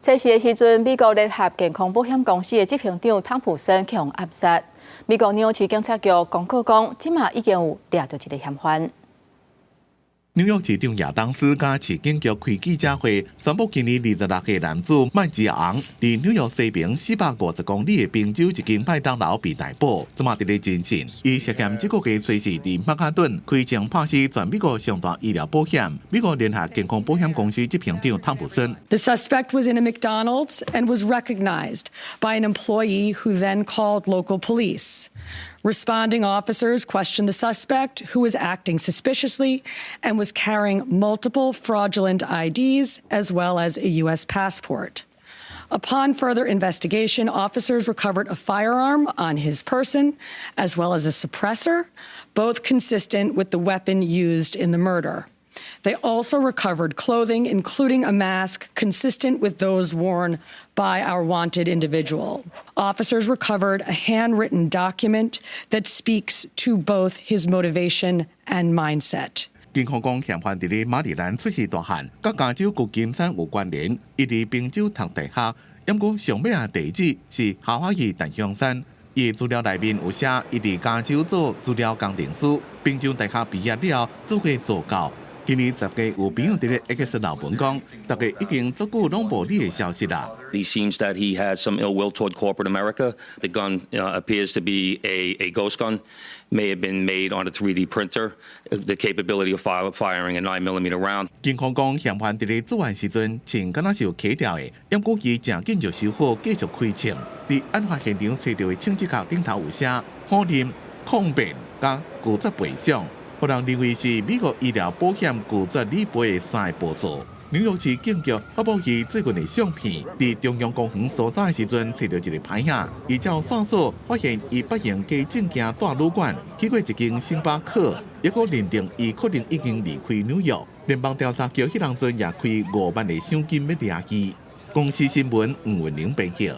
測試的時陣，美國聯合健康保險公司的執行長湯普森去予暗殺。美國紐約市警察局公告講，這馬已經有掠著一个嫌犯。紐約市長亞當斯佮市警局開記者會，宣布今年26歲男子麥吉昂佇紐約西邊450公里的賓州一間麥當勞被逮捕，這馬佇咧偵訊。伊涉嫌這個月初四佇曼哈頓開槍拍死全美國上大醫療保險美國聯合健康保險公司執行長湯普森。 The suspect was in a McDonald's and was recognized by an employee who then called local police. Responding officers questioned the suspect, who was acting suspiciously and was carrying multiple fraudulent IDs as well as a U.S. passport. Upon further investigation, officers recovered a firearm on his person as well as a suppressor, both consistent with the weapon used in the murder. They also recovered clothing, including a mask consistent with those worn by our wanted individual. Officers recovered a handwritten document that speaks to both his motivation and mindset. 警方講，嫌犯佇咧馬里蘭出世大漢，佮加州舊金山有關聯，伊佇賓州讀大學，毋過上尾仔地址是夏威夷檀香山。伊的資料內面有寫，伊佇加州做資料工程師，賓州大學畢業了做過助教。今年10月有朋友佇咧 X 留文講，大家已經足久攏無伊的消息啦。 He seems that he has some ill will toward corporate America. The gun appears to be a ghost gun, may have been made on a 3D printer, the capability of firing a 9 mm round. 警方講，嫌犯佇咧作案時陣，槍敢若是有起掉的，毋過伊誠緊就收好，繼續開槍。佇案發現場揣著的槍支殼頂頭有寫否認、抗辯佮拒絕賠償，予人認為是美國醫療保險拒絕理賠的三个步驟。紐約市警局發布伊最近的相片，佇中央公園搜查的時陣，揣著一个牌仔，依照線索發現伊捌用假證件蹛旅館，去過一間星巴克，抑閣認定伊可能已經離開紐約。聯邦調查局彼當陣也開5萬的賞金欲掠伊。公視新聞吳文玲編譯。